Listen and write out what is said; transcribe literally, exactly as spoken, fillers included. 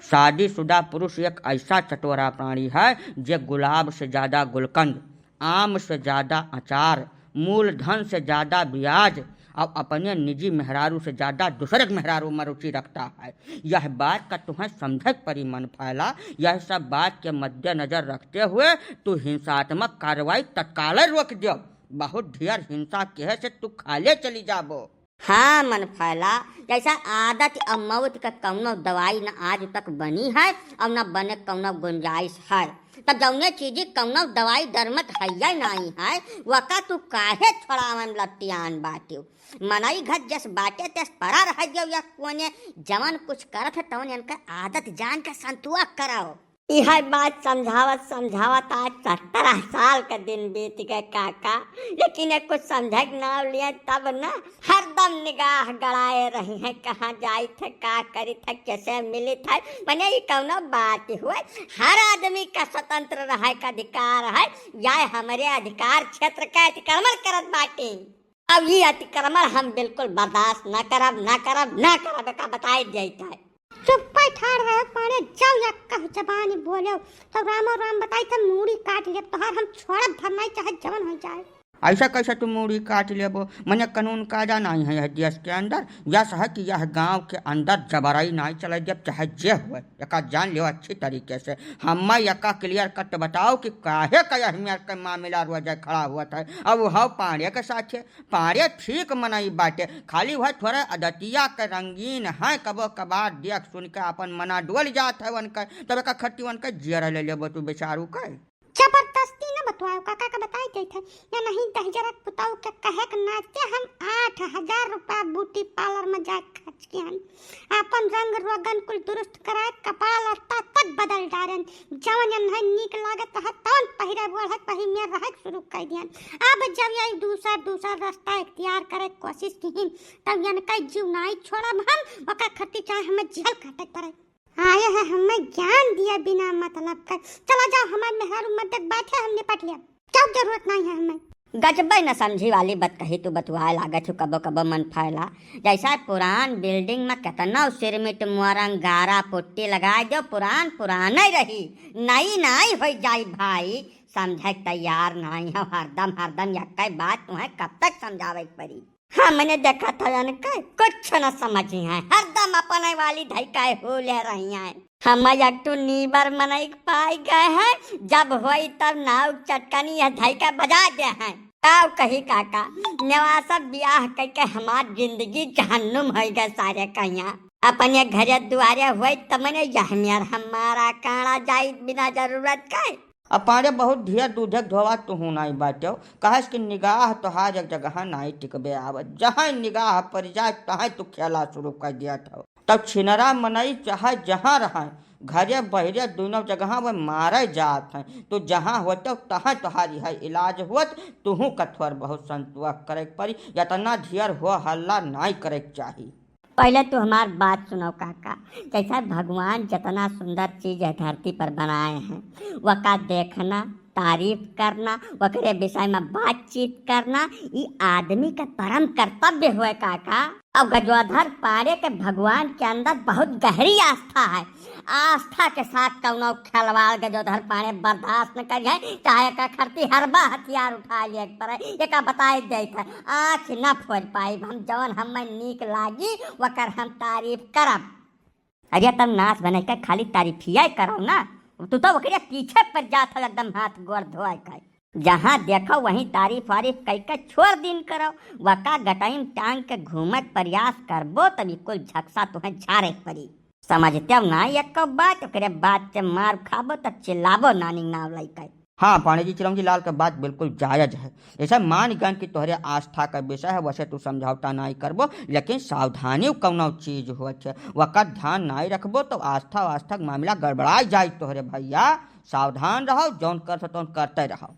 शादीशुदा पुरुष एक ऐसा चटोरा प्राणी है, जे गुलाब से ज्यादा गुलकंद, आम से ज्यादा अचार, मूलधन से ज्यादा ब्याज, और अपने निजी मेहरारू से ज्यादा दूसरे के मेहरारू में रुचि रखता है। यह बात का तुम्हें समझे के परी, मन फैला। यह सब बात के मद्देनजर रखते हुए तू हिंसात्मक कार्रवाई तत्काल रोक दियो। बहुत ढेर हिंसा कहे से तू खाले चली जाबो। हाँ, मन फैला, जैसा आदत और मौत का कौनो दवाई न आज तक बनी है और न बने कौनो गुंजाइश है, तब जौने चीजी कौनो दवाई दरमत हइये नाई है, वका तू काहे छोड़ावन लतियान बाटियो? मनई घर जस बाटे तस परा रह दियो या कोने, जवन कुछ करत है तवन इनका आदत जान के संतुआ कराओ। इहै बात समझावत समझावत आज सत्रह साल का दिन बीत गए काका, लेकिन ये कुछ समझे के नाव लिए तब न, हरदम निगाह गड़ाए रही है, कहाँ जाइत है, का करित है, कैसे मिलित है, मने ई कौनो बात हुए। हर आदमी का स्वतंत्र रहे का अधिकार है, या हमरे अधिकार क्षेत्र का अतिक्रमण करत बाटी। अब ई अतिक्रमण हम बिल्कुल बर्दाश्त न करब, न करब, न करब, एका बताई देइत है। चुप्पे ठाड़ रहे पाड़े, जाओ या कहूँ जबानी बोलो, तो रामो राम बताई थे, मूड़ी काट ले तोहार, हम छोड़ब धर नाई, चाहे जवन हो जाए। ऐसा कैसे तू मूड़ी काट लेबो? मने कानून कायदा नाई है यह देश के अंदर, यस है कि यह गांव के अंदर जबरई नाई चले देब, चाहे जे हुए। एका जान लियो अच्छी तरीके से। हम्मा एका clear cut बताओ कि काहे का यह मेर के मामला रोजे खड़ा हुआ था। अब वो पाड़े के साथे, पाड़े ठीक मनई बाटे, खाली वह थोड़ा अदतिया के रंगीन है, कबो कबार देख सुन के अपन मना डोल जात है उनका, तब एका खट्टी उनका जियर ले लेबो तू बेचारू के। जबरदस्ती न बतवाओ, काका का बताई देइत है, या नहीं दहिजरा के पुताऊ के कहे के नाते हम आठ हजार रुपया beauty parlour में जाए खर्च किहन। आपन रंग रोगन कुल दुरुस्त कराए, कपाल लत्ता तक बदल डारेन। जवन एन्है नीक लागत है, तवन पहिरे ओढ़त वही में रहे शुरू कर दिहन। अब जब यही दूसर दूसर रास्ता इख्तियार करे के कोशिश किहिन, तब इनका जीव नाई छोड़ब हम, ओकर खत्ती चाहे हमें जेल काटे के पड़े। आए है हमें ज्ञान दिया बिना मतलब का। चला जाओ, हमार मेहरारू मत देख, बात है हम निपट लिया, क्या जरूरत नहीं है हमें। गजबे न समझी वाली बतकही तू बतुआए लागत हो कबो कबो मन फैला। जैसा पुरान building में केतना सिरमिट मोरंग गारा पुट्टी लगाए दो, पुरान पुराने रही, नई नाई हो जाई भाई। समझे के तैयार नाई हो, हरदम हरदम यक्के बात तुम्हें कब तक समझावे के पड़ी। हमने देखा था इनके कुछ न समझी हैं, हरदम अपने वाली धई का हो ले रही हैं। हम एक ठो नीबर मनई के पाई गए हैं, जब होई तब नाव चटकनी यह धई का बजा दे हैं। काव कही काका, नेवासा बियाह कइके हमार जिंदगी जहन्नुम होई गए सारे कहिया। अपने घरे दुआरे होई त मने यह मेर हमारा काड़ा जाई बिना जरूरत के। अब पाड़े बहुत ढेर दूधे के धोवा तुहू नाई बाटेव, काहे से कि निगाह तोहार एक जगह नाई टिकबे आवत। जहाँ निगाह पड़ जाए, तहाँ तू खेला शुरू कर दिया था। तब छिनरा मनई चाहे जहाँ रहे, घरे बहरे दोनों जगह वो मारे जात हैं। तो जहाँ होते तहाँ तोहारी है इलाज होत, तुहू का थोड़ बहुत संतोष करे के पड़ी। इतना ढेर हो हल्ला नाई करे के चाही। पहले तू हमार बात सुनो काका, जैसा भगवान जितना सुंदर चीज है धरती पर बनाए हैं, वका देखना, तारीफ करना, ओकरे विषय में बातचीत करना, ई आदमी का परम कर्तव्य होए काका। अब गजोधर पाड़े के भगवान के अंदर बहुत गहरी आस्था है। आस्था के साथ कौनो खिलवाड़ गजोधर पाड़े बर्दाश्त न करिए, चाहे का खरती हरबा हथियार उठा लिए पड़े, एका बताए देत है, आँख न फोड़ पाई हम, जवन हमें नीक लागी वकर हम तारीफ करब। अरे तब नाच बनाई के खाली तारीफिया करो ना, तू तो ओकरे पीछे पड़ जात हो एकदम हाथ गोड़ धोए के। जहाँ देखो वहीं तारीफ वारीफ कई के छोड़ दिन करो, वका गटाई में टांग के घूमे के प्रयास करबो तब ई कुल झकसा तुहें झारे के पड़ी। समझते हो ना एक बात, ओकरे बाद से मार खाबो तब चिल्लाबो नानी नाव लइके। हाँ पांडे जी, चिरौंजी लाल के बात बिल्कुल जायज है। जैसे मान गन कि तोहरे आस्था का विषय है, वैसे तू समझौता नाई करबो, लेकिन सावधानी कौनो चीज होत है, वकर ध्यान नाई रखबो तो आस्था वास्था के मामला गड़बड़ा जाई तोहरे भैया। सावधान रहो, जौन कर सको तौन करते रहो।